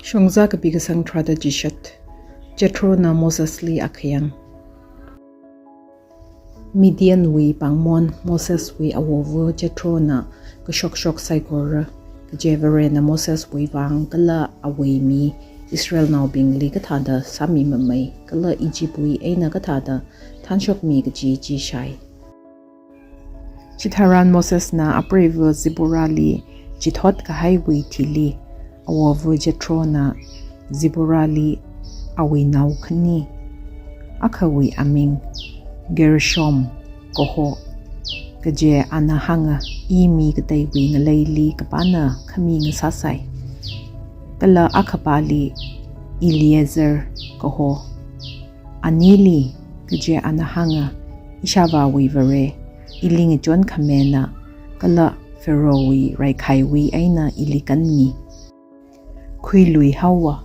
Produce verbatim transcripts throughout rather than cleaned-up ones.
Shongzā kapi kasang tharāda chishat. Jethro na Moses li akhayang. Midian wui pāngmon Moses wui awova̱ Jethro na kashokshok saikora, kaje Varena Moses wui vang kala awui mi Israelnaobingli kathāda sāmimamei, kala Egypt wui eina kathāda thanshokmi kaji chi shāi. Chitharan Moses na apreiva̱ Zipporah li chithot kahaiwui thili, awova̱ Jethro na Zipporah li awui nao khani akhawui aming Gershom kaho, kaje ana hānga, I mi kateiwui ngaleili kapāna khami ngasāsai. Kala akhapāli Eliezer kaho. Anili, kaje ana hānga, Ishāvāwui Vare, ili ngachon khamena, kala Pharaohwui raikhaiwui eina ili kanmi. Khuiluihaowa.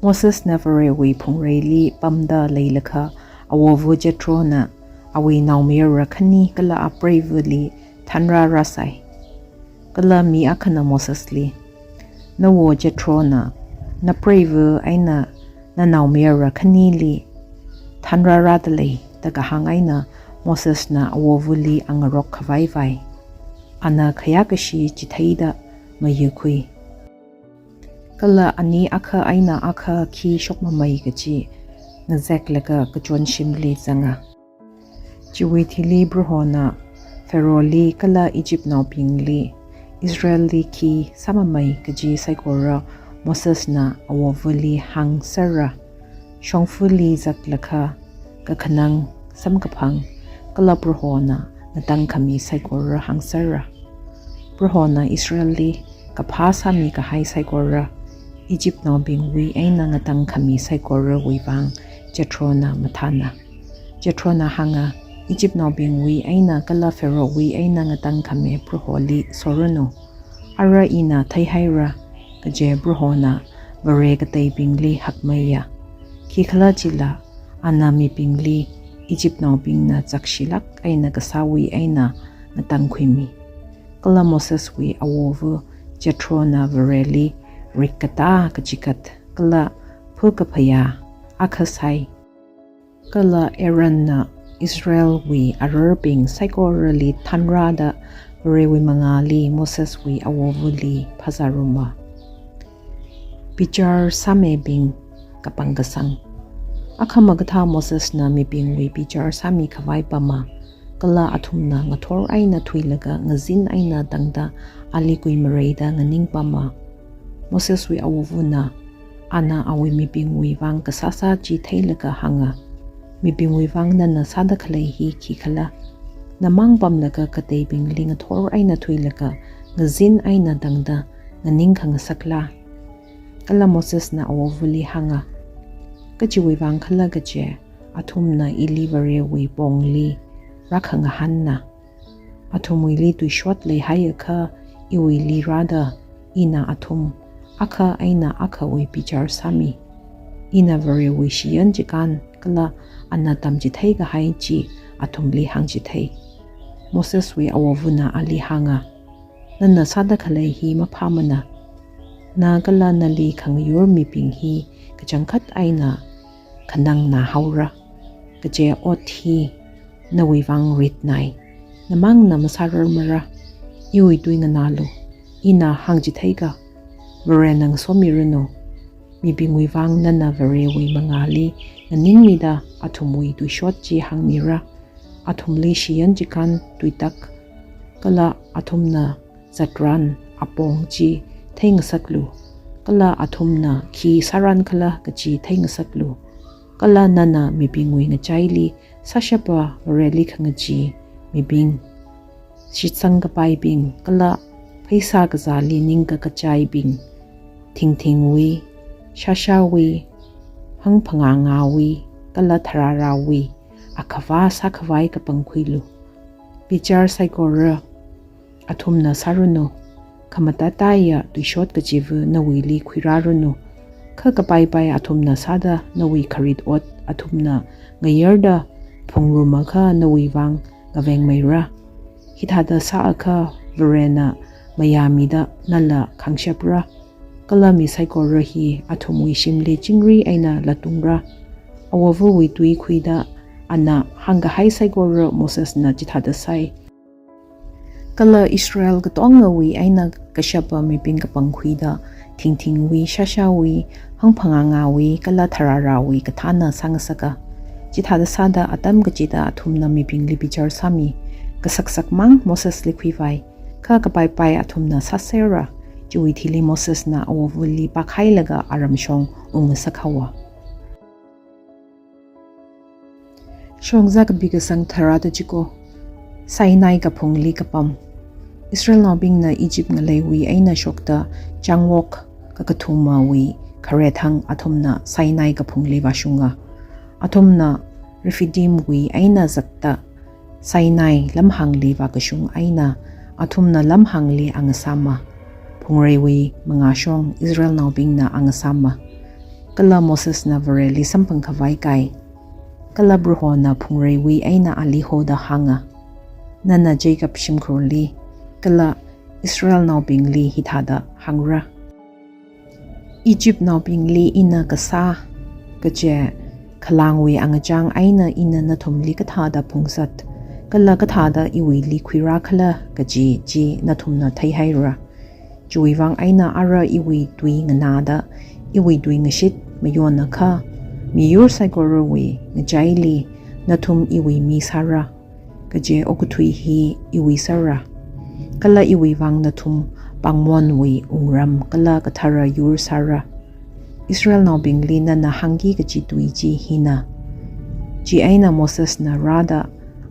Moses na Varewui phungreili pamda leilakha, awova̱ Jethro na awui naomayara khani kala apreiva̱li thanrārāsai. Kala mi akhana Moses li, Nawo Jethro na napreiva̱ eina nanaomayara khanili thanrārāda lei, da kahāng eina Moses na awova̱li angarok khavai vai. Ana khayākashi chitheida mayakhui. Kala ani akha eina akha khi shokmamei kaji ngazeklaga kachonshimli zanga. Chiwui thili Prohona Pharaohli kala Egyptnaobingli Israelli khi sāmamei kaji saikora Moses na awova̱li hāngsera. Shongfali zatlakha kakhanang, samkaphang, kala Prohona ngatangkhami saikora hāngsera. Prohona Israelli kaphā sāmi kahai saikora, Egyptnaobingwui eina ngatangkhami saikorawui vang Jethro na mathāna. Jethro na hānga, Egyptnaobingwui eina kala Pharaohwui eina ngatangkhami Proholi soranu. Ara ina theihaira, kaje Prohona Vare kateibingli hakmeiya. Khikhalajila, ana mibingli Egyptnaobingna chakshilāk eina kasāwui eina ngatangkhuimi. Kala Moseswui awova̱ Jethro na Vareli rikkatā kachikat kala phakaphayā akha sai. Kala Aaron na Israelwui ararbing saikorali thanrāda Varewui mangāli Moseswui awova̱li phazāruma. Bichar sāmibing kapangkasang. Akhamakathā Mosesna mibingwui bichar sāmi khavai pama, kala athumna ngathor eina thuilaga ngazin eina tangda ali kuimareida nganingpama. Moseswui awova̱na, ana awui mibingwui vang kasāsā chi theilaga hānga, mibingwui vang nana sāda khalei hi khikhala? Namang pamlaga kateibingli ngathor eina thuilaga ngazin eina tangda nganing khangasakla? Kala Mosesna awova̱li hānga, kachiwui vang khala kaje, athumna ili Varewui pongli rākhangahānna. Athumwuili tuishot leihaiakha iwuili rāda, ina athum akha eina akhawui bichar sāmi. Ina Varewui shiyan chikān kala ana tamchithei kahai chi athumli hāngchithei. Moseswui awova̱na ali hānga, nana sāda khalei hi maphāmana. Na kala nali khangayur mibing hi kachangkhat eina khanangnā haora. Kaje ot hi nawui vang ritnai. Namangna masārarmara. Iwui tui nganālu. Ina hāngchitheika, Varena ngasomiranu. Mibingwui vang nana Varewui mangāli nganingmida athumwui tuishot chi hāngmira. Athumli shiyan chikān tuitak, kala athumna zatran apong chi theingasaklu, kala athumna khi sāran khala kachi theingasaklu. Kala nana mibingwui ngachaili sāshapa Vareli khangachee mibing, shitsang kapaibing, kala pheisā kazāli ningkakachaibing, thingthingwui, shāshāwui, hangphangāngāwui, kala tharārāwui akhavā sākhavai kapangkhuilu. Bichar saikora athumna sāranu. Khamatataiya tuishot kachiva̱ nawuili khuirāranu. Kha kapaipai athumna sāda nawui kharit ot athumna ngayarda phungrumakha nawui vang ngavengmeira. Hithāda sāakha Varena mayāmida nala khāngshapra. Kala mi saikora hi athumwui shimli chingri eina latungra. Awovawui tui khuida ana hāngkahai saikora Mosesna chithāda sāi. Kala Israel katongawui eina kashapa mibing kapangkhuida thingthingwui, shāshāwui, hangphangāngāwui, kala tharārāwui kathāna sāngasaka. Chithāda sāda atam kachida athumna mibingli bichar sāmi. Kasaksakmang Mosesli khuivai, kha kapaipai athumna sāserra. Chiwui thili Mosesna awovali pākhailaga aramshong ungngasak haowa. Shongzā kapi kasang tharāda chiko. Sinai kaphungli kapam. Israelnaobingna Egypt ngaleiwui eina shokta chāngwok kakathumawui kharethang athumna Sinai kaphungli vāshunga. Athumna Rephidimwui eina zatta Sinai lamhāngli vākashung eina athumna lamhāngli angasāma. Phungreiwui mangāshong Israelnaobingna angasāma. Kala Mosesna Vareli samphang khavai kai. Kala Prohona phungreiwui eina ali hoda hānga, nana Jacob shimkhurli kala Israelnaobingli hithāda hāngra. Egyptnaobingli ina kasā kaje khalangwui angachang eina ina nathumli kathāda phungzat, kala kathāda iwuili khuirākhala kaji chi nathumna theihaira. Chiwui vang eina ara iwui tui nganāda, iwui tui ngashit mayonakha, miyur saikorawui ngachaili nathum iwui mi sāra, kaje okathui hi iwui sāra. Kala iwui vang nathum pāngmonwui wungram kala kathara yur sāra. Israelnaobingli nana hāngki kaji tui chi hina. Chieina Mosesna rāda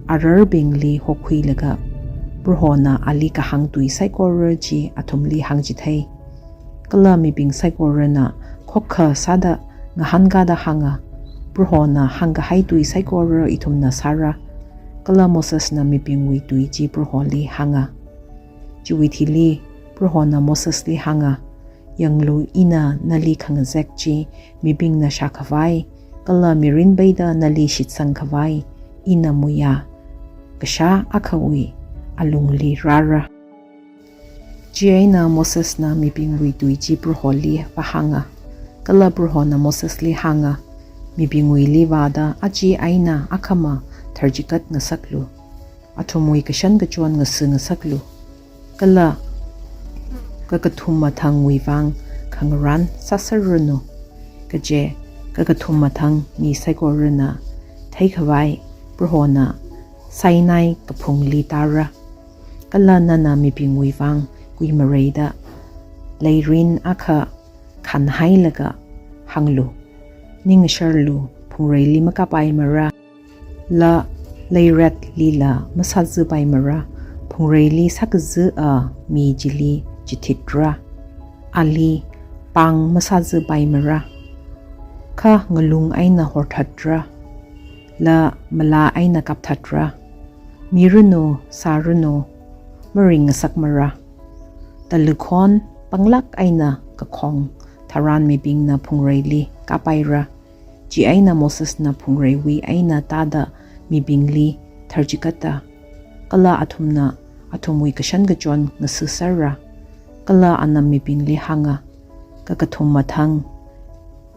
ararbingli hokhuilaga, Prohona ali kahāng tui saikora chi athumli hāngchithei. Kala mibing saikorana khokkha sāda ngahānkāda hānga, Prohona hāngkahai tui saikora ithumna sāra. Kala Mosesna mibingwui tui chi Proholi hānga. Chiwui thili Prohona Mosesli hānga, yanglu, ina nali khangazek chi mibingna shākhavai, kala mirin peida nali shitsang khavai, ina muiya kashā akhawui alungli rāra. Chieina Mosesna mibingwui tui chi Proholi vāhānga. Kala Prohona Mosesli hānga, mibingwuili vāda aja eina akhama tharchikat ngasaklu. Athumwui kashan kachon ngasi ngasaklu. Kala kakathum mathangwui vang khangarān sāserranu. Kaje kakathum mathang mi saikorana theikhavai Prohona Sinai kaphungli tāra. Kala nana mibingwui vang kuimareida leirin akha khanhailaga hānglu, ningasharlu, phungreili makapaimara, la leiretlila masāzapaimara, phungreili sākaza a mi chili chithitra, ali pāng masāzapaimara, kha ngalung eina horthatra, la malā eina kapthatra, miranu, sāranu, maringngasakmara. Talukhon panglāk eina kakhong tharan mibingna phungreili kapaira. Chieina Mosesna phungreiwui eina tāda mibingli tharchikata. Kala athumna athumwui kashan kachon ngasi serra. Kala ana mibingli hānga, kakathum mathang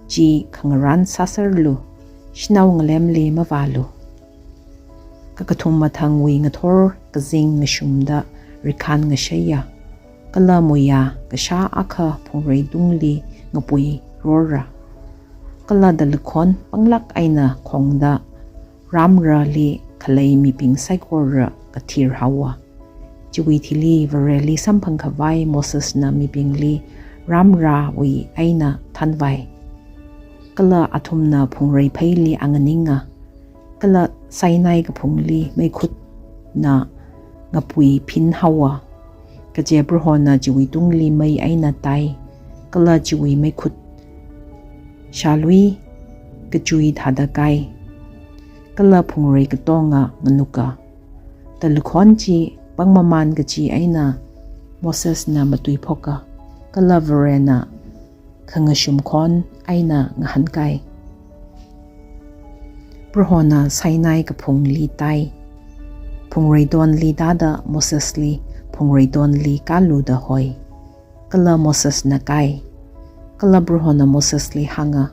chi khangarān sāserlu, shanao ngalemli mavālu. Kakathum mathangwui ngathor kazing ngashumda rikhan ngasheiya. Kala muiya kashā akha phungreitungli ngapui rorra. Kala talukhon panglāk eina khongda ramrali khalei mibing saikora kathir haowa. Chiwui thili Vareli samphang khavai Mosesna mibingli ramrawui eina thanvai. Kala athumna phungrei pheili anganinga. Kala Sinai kaphungli meikhutna ngapui phin haowa. Kaje Prohona chiwuitungli mei eina tai. Kala chiwui meikhut shalui kachui thāda kai. Kala phungrei katonga nganuka. Talukhon chi pangmaman kachi eina Mosesna matuiphoka. Kala Varena khangashum khon eina ngahānkai. Prohona Sinai kaphungli tai. Phungreitonli tāda Mosesli phungreitonli kalu da hoi. Kala Mosesna kai. Kala Prohona Mosesli hānga,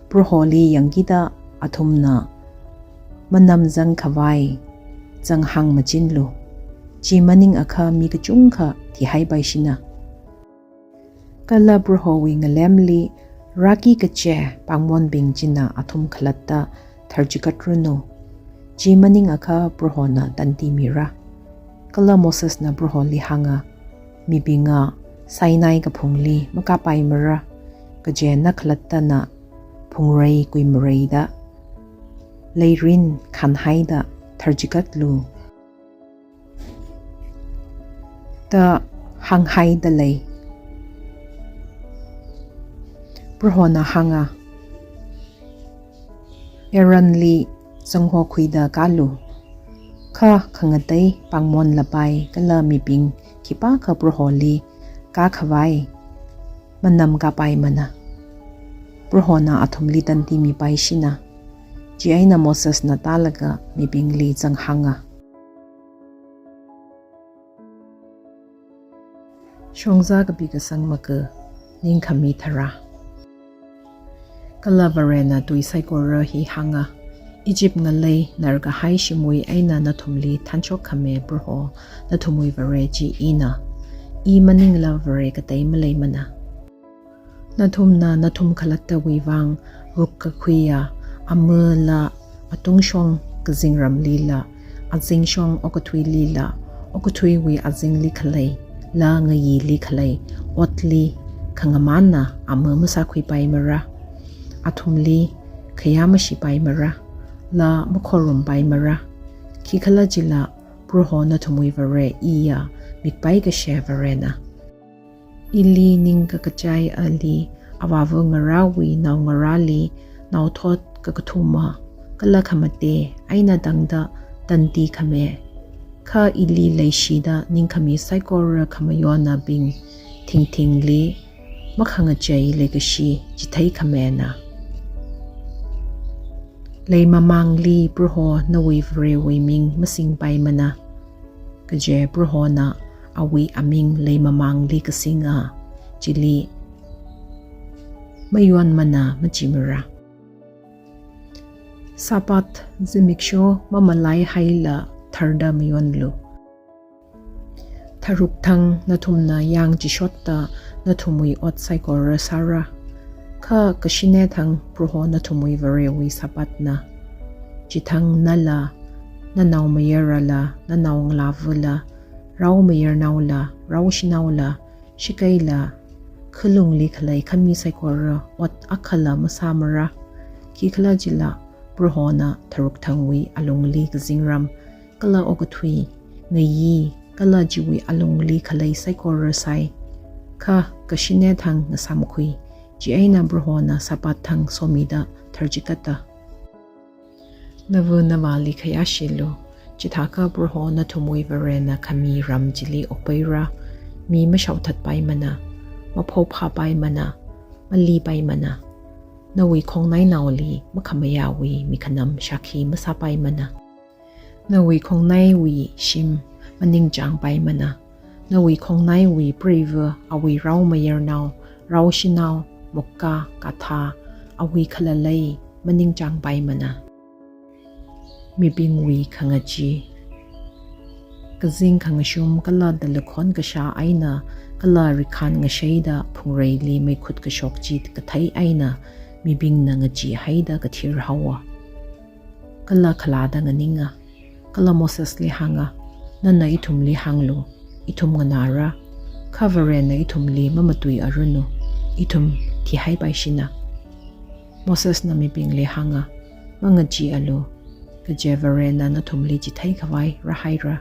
Proholi yangkida athumna manamzang khavai zanghāng machinlu. Chi maningakha mi kachungkha thihaipaishina. Kala Prohowui ngalemli rāki kachi pāngmonbing china athum khalatta tharchikat ranu. Chi maningakha Prohona tandi mira. Kala Mosesna Proholi hānga, mibinga Sinai kaphungli makāpaimara, kaje na khalattana phungrei kuimareida, leirin khanhaida tharchikatlu da hānghaida lei. Prohona hānga, Aaronli zanghokhuida kālu. Kha khangatei pāngmon lapai kala mibing khipākha Proholi kā khavai manam kāpaimana. Prohona athumli tandi mipaishina. Chieina Mosesna tālaga mibingli zanghānga. Shongza kapi kasang maga, ningkhami tharā. Kala Varena tui saikora hi hānga, Egypt ngalei narkahai shimwui eina nathumli thanshok khami Proho nathumwui Vare chi ina. I maningla Vare katei maleimana. Nathumna nathum khalattawui vang ruk kakhuiya amala atungshong kazingramlila, azingshong okathuilila, okathuiwui azingli khalei, la ngayili khalei otli khangamānna ama masākhuipaimara. Athumli khayā mashipaimara, la makhorumpaimara. Khikhalajila Proho nathumwui Vare iya mikpai kashe Varena. Ili ningkakachai ali, avāva ngarāwui naongarāli naothot kakathuma kala khamate eina tangda tandi khami. Kha ili leishida ningkhami saikora khamayonabing thingthingli makhangachei leikashi chithei khamina. Leimamangli Proho nawui Varewui ming masingpaimana. Kaje Prohona awui aming leimamangli kasinga, chili mayonmana machimara. Sabbath zimiksho mamalaihaila tharda mayonlu. Tharuk thang nathumna yāng chishotta nathumwui ot saikora sāra. Kha kashine thang Proho nathumwui Varewui Sabbathna. Chithang nala, nanaomayarala, nanaongalāvala, raomayarnaola, raoshinaola, shikeila, khalungli khalei khami saikora ot akhala masāmara. Khikhalajila Prohona tharuk thangwui alungli kazingram kala okathui, ngayi kala chiwui alungli khalei saikora sai. Kha kashine thang ngasāmkhui, chieina Prohona Sabbath thang somida tharchikata. Nava navāli khayāshilu, chithākha Proho nathumwui Varena khami ram chili okpaira. Mi mashaothatpaimana, maphophapaimana, malipaimana. Nawui khongnainaoli makhamayāwui mikhanam shākhi masāpaimana. Nawui khongnaiwui shim maningchāngpaimana. Nawui khongnaiwui preiva, awui raomayarnao, raoshinao, mukka, kathā, awui khalalei maningchāngpaimana. Mibingwui khangachee. Kazing khangashum kala talakhon kashā eina kala rikhān ngasheida phungreili meikhut kashok chi kathei eina mibingna ngacheehaida kathir haowa. Kala khalada nganinga. Kala Mosesli hānga, nana ithumli hānglu, ithum nganāra, kha Varena ithumli mamatui aranu, ithum thihaipaishina. Mosesna mibingli hānga, mangacheealu, kaje Varena nathumli chithei khavai rāhaira.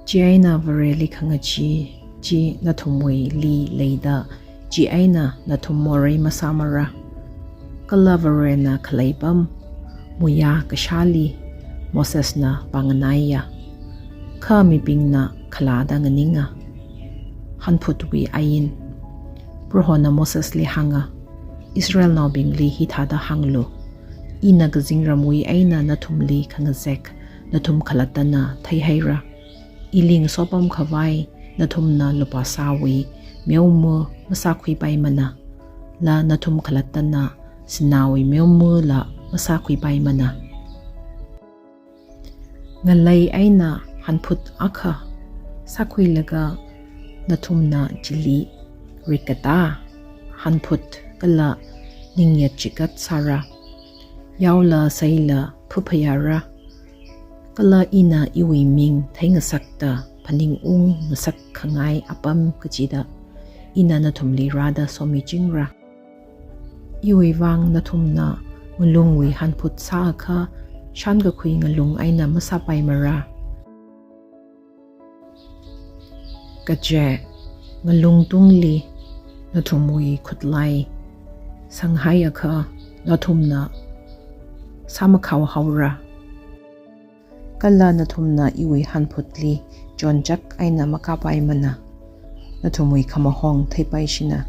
Chieina Vareli khangachee chi nathumwuili leida, chieina nathum morei masāmara. Kala Varena khaleipam muiyā kashāli Mosesna pānganaiya. Kha mibingna khalada nganinga. Hanphutwui ain. Prohona Mosesli hānga, Israelnaobingli hithāda hānglu, ina kazingramwui eina nathumli khangazek nathum khalattana theihaira. Ili ngasopam khavai nathumna lupāsāwui meoma masākhuipaimana, kala nathum khalattana sināwui meomala masākhuipaimana. Ngalei eina hanphut akha sākhuilaga nathumna chili rikkatā, hanphut kala ningyat chigat sāra. Yaola seila phaphayāra. Kala ina iwui ming theingasakta phaningung ngasakkhangai apam kachida ina nathumli rāda somichingra. Iwui vang nathumna ngalungwui hanphut sāakha shānkakhui ngalung eina masāpaimara. Kaje, ngalungtungli nathumwui khutlai sanghaiakha nathumna sāmakhao haora. Kala nathumna iwui hanphutli chonchak eina makāpaimana, nathumwui khamahong theipaishina.